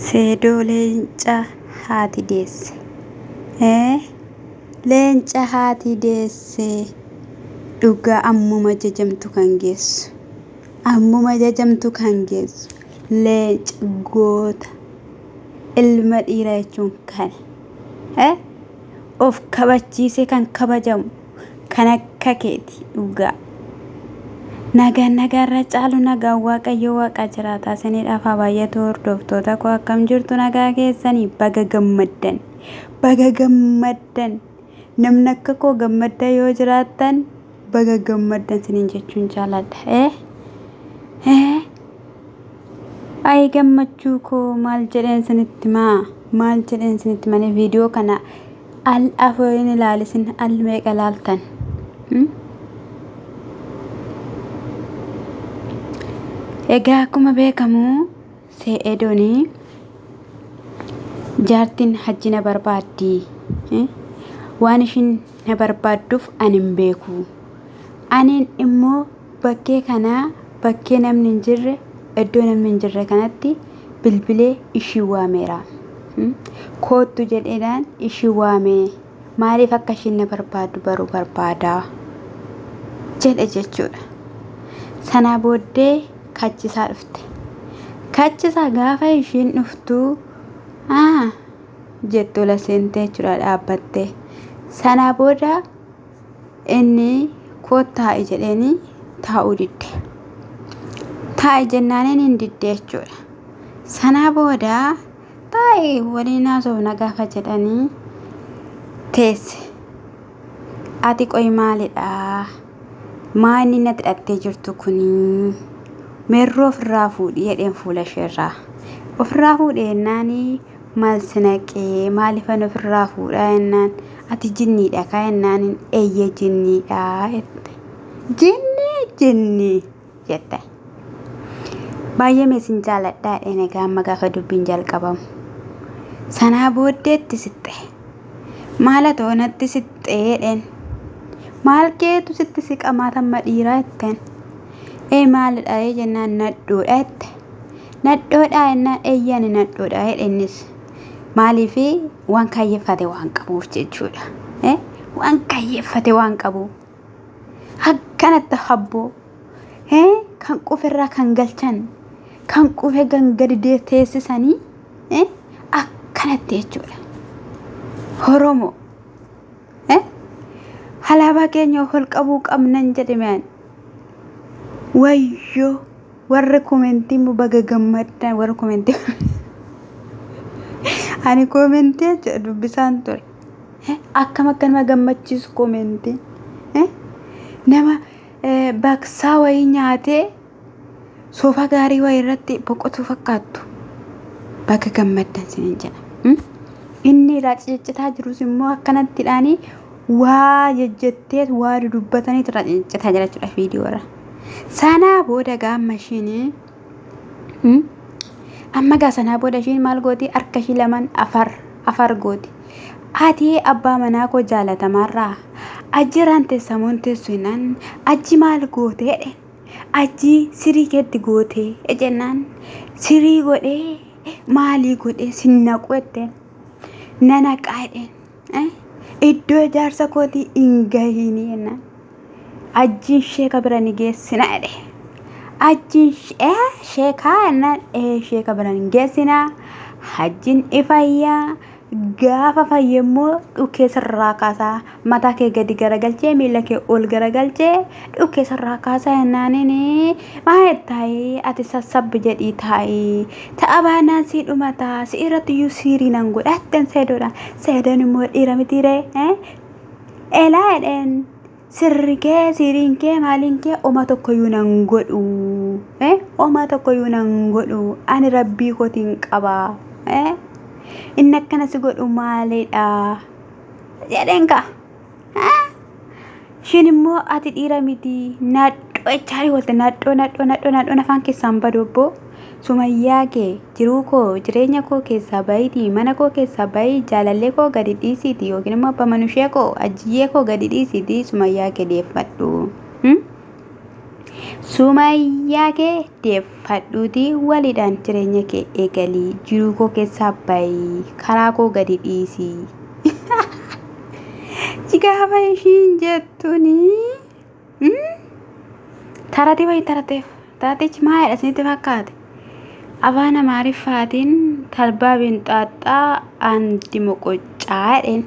Seedoo leenca haati deesse. Ee leenca haati deesse dhugaa ammuma jajamtu kan geessu. Ammuma jajamtu kan geessu. Leenca goota ilma dhiiraa jechuun kana. Ee of kabachiisee kan kabajamu kan akka keeti dhugaa. Nagaan nagaarra caalu nagaan waaqayyo waaqa jiraataa isiniidhaaf haa baay'atu hordoftoota koo akkam jirtu nagaa keessanii baga gammaddan baga gammaddan namni akka koo gammadda yoo jiraattan baga gammaddan isiniin jechuun jaaladha. Eh? Eh? Ayi gammachuu koo maal jedheen isinitti maa maal jedheen isinitti malee viidiyoo kana al afuriin ilaalisin al meeqa ilaaltan? Hmm? Egaa akkuma beekamu see'edooni jaartiin hajji na barbaaddi. Eh? Waan ishiin na barbaadduuf ani hin beeku. Aniin immoo bakkee kanaa bakkee namni hin jirre iddoo namni hin jirre kanatti bilbilee ishii waameera. Koottu jedheedhaan ishii waamee maaliif akka ishiin na barbaaddu baruu barbaada jedhe jechuudha. Sanaa booddee kachisaa dhufte. Kachisaa gaafa ishiin dhuftu aa jettu ola seentee jechuudha dhaabbattee. Sanaa booda Inni koot taa'i jedheeni taa'uu didde. Taa'i jennaaniin hin didde jechuudha. Sanaa booda taa'i waliin haasofna gaafa jedhanii teesse. Ati qoy maalidha? Maa inni natti hidhattee jirtu kuni? Meerroo ofirraa fuudhi jedheen fuula isheerraa. Ofirraa fuudhi jennaanii Maal si naqee maalifan ofirraa fuudhaa jennaan ati jinniidha kaa jennaanin eeyyee jinniidha jette. Jinnii jinnii jette. Baay'ee mee sin jaaladhaa jedheen egaa amma gaafa dubbiin jalqabamu. Sanaa booddeetti sixxe. Maal atoo natti sixxee jedheen. Maal keetu sitti siqamaa tamma dhiiraa jetteen. Ee maalidha ee jennaan nadhoodha jette. Nadhoodhaa jennaan eeyyee ani nadhoodha jedhe innis. Maaliif waan kaayyeffate waan qabuuf jechuudha. Eh? Waan kaayyeffate waan qabuuf. Akkanatti habboo. Eh? Kan quferraa kan galchan. Kan qufe kan gadi teessisanii. Eh? Akkanatti jechuudha. Oromoo. Eh? Alaabaa keenya of ol qabuu qabnan jedhe mi'aan. Wayyoo. Warri komentii immoo baga gammaddan warri komentii ani komentii jechuudha dubbisaan ture. Akkam akka nama gammachiisu komentiin. Nama baksaa wayii nyaatee soofaa gaarii wayii irratti boqotuu fakkaattu. Baga gammaddan sinin jedha. Inni irraa ciccitaa jirus immoo akkanatti waa jejjettee waa dudubbatanii irraa ciccitaa jira jechuudha viidiyoo irra. Sanaa booda gaamma ishiin amma gaa sanaa booda ishiin maal gooti harka ishii lamaan afar afar gooti. Ati abbaa manaa koo jaalatamaarraa ajjiraan teessamuun teessu jennaan achi maal goote jedhe achi sirii keetti goote jennaan sirii godhee maalii godhee sin naqu jetteen na naqaa jedheen iddoo ijaarsa kootii hin gahiini jennaan. Ajjiin sheeka bira ni geessina jedhe. Ajjiin sheekaa jennaan ee sheeka bira ni geessina. Hajjiin ifayyaa gaafa fayye immoo dhukkee sirraa kaasaa mataa kee gadi garagalchee miila kee ol garagalchee dhukkee sirraa kaasaa jennaaniin maal taa'ee ati sassabbi jedhii taa'ee ta'a baanaan sii dhumataa si irratti iyyuu siirii nan godha jetteen seedoodhaan seedoon immoo dhiira mitiiree elaa jedheen Sirri kee siiriin kee maaliin kee oma tokkoyyuu nan godhu. Eh? Oma tokkoyyuu nan godhu. Ani rabbii kootiin qaba. Eh? Inni akkana si godhu maalidha? Jedheen kaa. Eh? Ishiin immoo ati dhiira miti nadhoo jechaa oolte nadhoo nadhoo nadhoo nadhoon afaan keessaan badu obboo. Sumayyaa kee jiruu koo jireenya koo keessaa bahiitii mana koo keessaa bahii jaalallee koo gadi dhiisiitii yookiin immoo abba manushee koo ajjiyyee koo gadi dhiisiitii sumayyaa kee deeffadhu. Sumayyaa kee deeffadhuutii waliidhaan jireenya kee eegalii jiruu koo keessaa bayi karaa koo gadi dhiisii. Gaafa ishiin jettuuni taratee wayii tarateef taratichi maalidha isinitti fakkaate? Afaan Amaariffaatiin talbaa binxaaxxaa andi moqoccaa jedheen.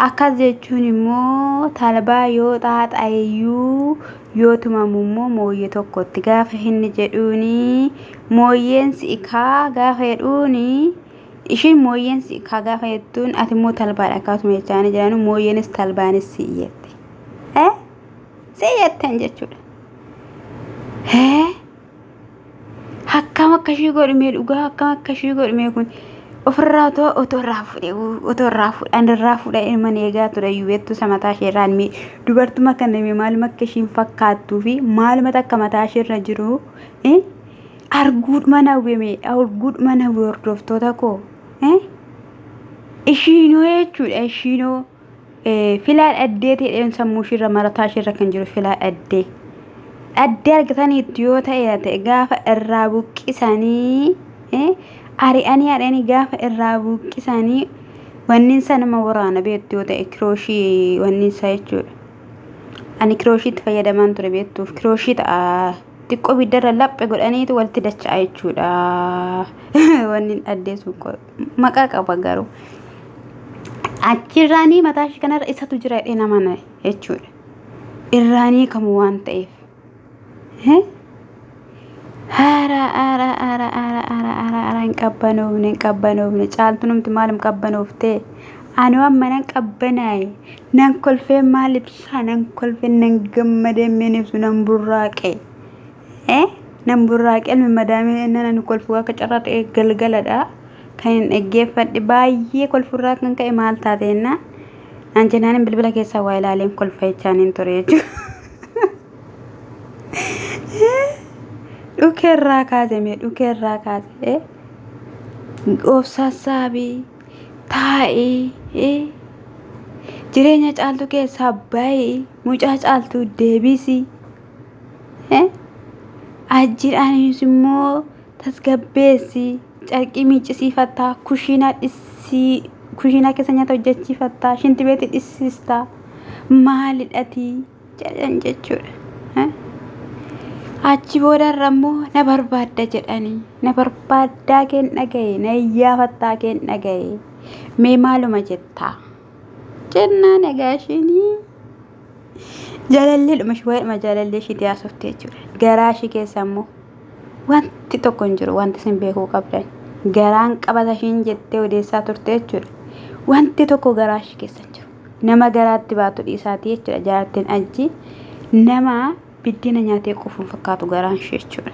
Akkas jechuun immoo talbaa yoo xaaxayeyyuu yoo tumamu immoo mooyyee tokkotti gaafa inni jedhuuni mooyyeen si'ikaa gaafa jedhuuni ishiin mooyyeen si'ikaa gaafa jettuun ati immoo talbaadha akkasuma jechaanii jiranu mooyyeenis talbaanis si'i jette. Eh? Si'i jetteen jechuudha. Hee? Akkam akka ishii godhumee dhugaa akkam akka ishii godhumee kun ofirraa otoo otoo irraa fuudhee otoo irraa fuudhan irraa fuudhee ilma eegaa ture iyyuu beektu isa mataa ishee irraan mee dubartuma kana mee maaluma akka ishiin fakkaattuu fi maaluma takka mataa ishee irra jiru arguudhuma nawwe mee arguudhuma nawwe hordoftoota koo ishiinoo jechuudha ishiinoo filaa dhaddee ta'een sammuu ishiirra marataa ishiirra kan jiru filaa dhaddee. Dhaddee argataniitu yoo ta'e ta'e gaafa irraa buqqisanii ari'anii ari'anii gaafa irraa buqqisanii wanniinsa nama waraana beektu yoo ta'e kirooshii wanniinsa jechuudha. Ani kirooshiitti fayyadamaan ture beektuuf kirooshii ta'a xiqqoo ibiddarra laphe godhaniitu walitti dacha'a jechuudha. Wanni dhaddee sun maqaa qaba garuu. Achirraanii mataa ishee kanarra isatu jira jedhee nama na jechuudha. Irraanii kamu waan ta'eef. Hara hara hara hara hara hara hara hin qabbanoofne hin qabbanoofne caaltunumti maalum qabbanooftee ani waan mana qabbanaa'e nan kolfee maal ibsaa nan kolfee nan gammadee min ibsu nan burraaqe. Nan burraaqe ilmi madaamii nan ani kolfu akka carraa ta'e galgaladha. Kan hin dhaggeeffadhe baay'ee kolfurraa kan ka'e maal taate jennaan naan jennaan bilbila keessaa waa ilaaleen kolfa jechaan hin ture jechuudha. Dhukeerraa kaase mee dhukeerraa kaase of sassaabii taa'ii jireenya caaltuu keessaa bahi mucaa caaltuu deebisi ajjiidhaanis immoo tasgabbeessi carqii miiccisiifattaa kushiinaa dhissii kushiinaa keessa nyaata hojjechiifattaa shinti beetii dhissistaa maalidhatii jedhan jechuudha. Achi boodarra immoo na barbaadda jedhanii na barbaaddaa keen dhagaye na iyyaafattaa keen dhagaye mee maaluma jettaa jennaan egaa ishiinii jaalalleedhuma ishii waa'eedhuma jaalallee ishiitii haasofte jechuudha. Garaa ishii keessa immoo wanti tokko hin jiru wanti isin beekuu qabdan. Garaan qabata ishiin jettee odeessaa turte jechuudha. Wanti tokko garaa ishii keessa hin jiru. Nama garaatti baatu dhiisaatii jechuudha. Jaartiin ajji nama biddeena nyaatee quufuun fakkaatu garaan ishee jechuudha.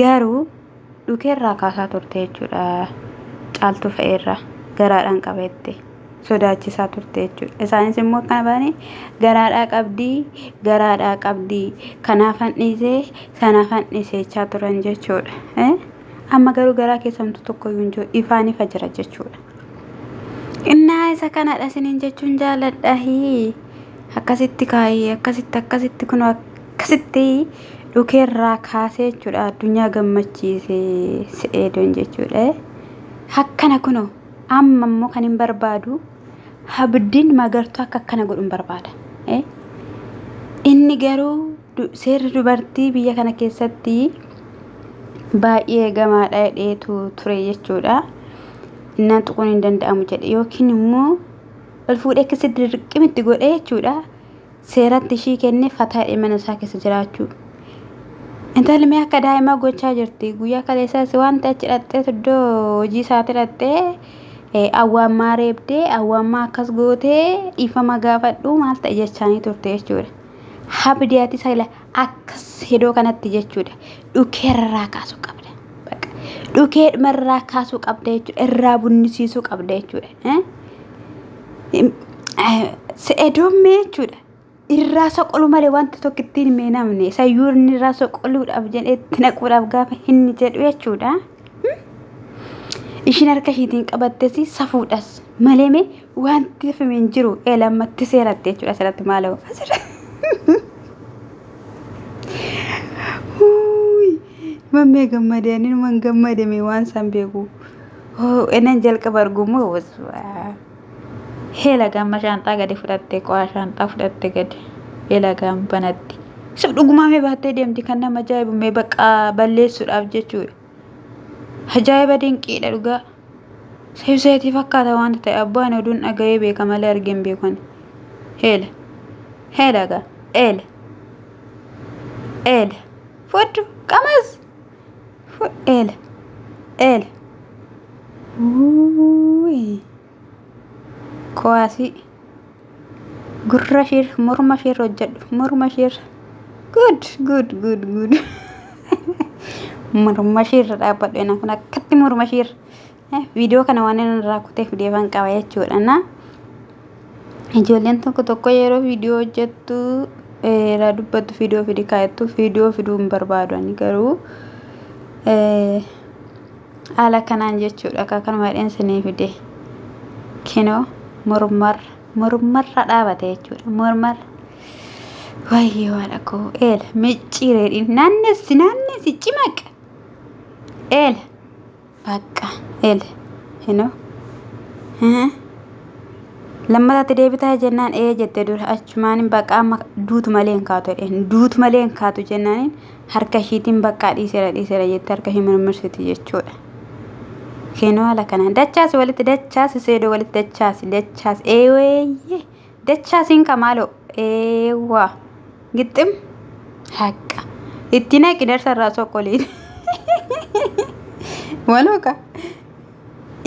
Garuu dhukeerraa kaasaa turte jechuudha. Caaltuu fa'eerraa garaadhaan qabeette sodaachisaa turte jechuudha. Isaanis immoo akkana ba'anii garaadhaa qabdii garaadhaa qabdii kanaafan dhiisee sanaafan dhiisee jechaa turan jechuudha. Amma garuu garaa keessamtu tokkoyyuu hin jiru ifaan ifa jira jechuudha. Innaa isa kanadha isiniin jechuun jaaladha. Akkasitti kaayee akkasitti akkasitti kun akkasitti dhukeerraa kaasee jechuudha addunyaa gammachiise se'eedoon jechuudha. Akkana kunoo amma immoo kan hin barbaadu abdiin magartuu akka akkana godhu hin barbaada. Inni garuu seerri dubartii biyya kana keessatti baay'ee eegamaadha jedheetu ture jechuudha. Innaan tuquun hin danda'amu jedhe yookiin immoo ol fuudhee akkasitti dirqimitti godhee jechuudha. Seeratti ishii kennee fataa jedhee mana isaa keessa jiraachuu. Intalli mee akka daa'imaa gochaa jirti. Guyyaa kaleessaas wanta achi dhaqxee iddoo hojii isaatti dhaqxee awwaammaa reebdee awwaammaa akkas gootee dhiifama gaafadhu maal ta'e jechaanii turte jechuudha. Habdii ati isa akkas hedoo kanatti jechuudha. Dhukeerraa kaasuu qabda. Dhukeedhumarraa kaasuu qabda jechuudha. Irraa bunnisiisuu qabda jechuudha. Se'edoon mee jechuudha. Irraa soqoluu malee wanti tokko ittiin hin meenamne. Sayyuu inni irraa soqoluudhaaf jedhee itti naquudhaaf gaafa inni jedhu jechuudha. Ishiin harka ishiitiin qabattes safuudhas malee mee wanti hafame hin jiru eelammatti seeratti jechuudha asirratti maaloo. Mammee gammadee ani numan gammadame waan san beeku. Enan jalqaba argummoo heela gamma shaanxaa gadi fudhatte qo'aa shaanxaa fudhatte gadi heela gam banatti. Sif dhugumaa mee baattee deemti kan nama ajaa'ibu mee bakka balleessuudhaaf jechuudha. Ajaa'iba dinqiidha dhugaa. Seebseetii fakkaata wanta ta'e abbaan oduun dhaga'ee beeka malee argee hin beeku ani. Heela. Heela gaa. Eela. Eela. Fudhu. Qamas. Eela. Eela. Wuuyi. Kuwaasii. Gurra isheerra morma isheerra hojjedhu. Morma isheerra. Good good good good. Morma isheerra dhaabbadhu ena kun akkatti morma isheerra. Viidiyoo kana waan inni irraa kutee fideefan qaba jechuudha. Na ijoolleen tokko tokko yeroo viidiyoo hojjettu irraa dubbattu viidiyoo fidi kaayattu viidiyoo fiduu hin barbaadu ani garuu haala kanaan jechuudha akka kanuma jedheen isinii fide kinoo mormarra mormarra dhaabate jechuudha mormarra wayyee haadha koo eela micciireedhiin naannessi naannessi cimaq eela Bakka ele hinoo lammataatti deebitaa jennaan ee jette dura achumaan bakka amma duutu malee hin kaatu jedheen duutu malee hin kaatu jennaan harka ishiitiin bakka dhiiseera dhiiseera jette harka ishii mirmirsiti jechuudha. Keenoo haala kanaan dachaasi walitti dachaasi seedoo walitti dachaasi dachaasi eeweeyyee dachaasiin kamaaloo eewwaa gixxim Haqqa. Itti naqi darsa irraa soqoliin. Waluka.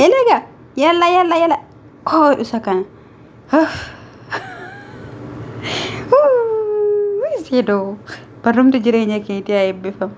Ilaga. Yalla yalla yalla. Oh isa kana. Sidoo. Barumti jireenya keetii haa eebbifamu.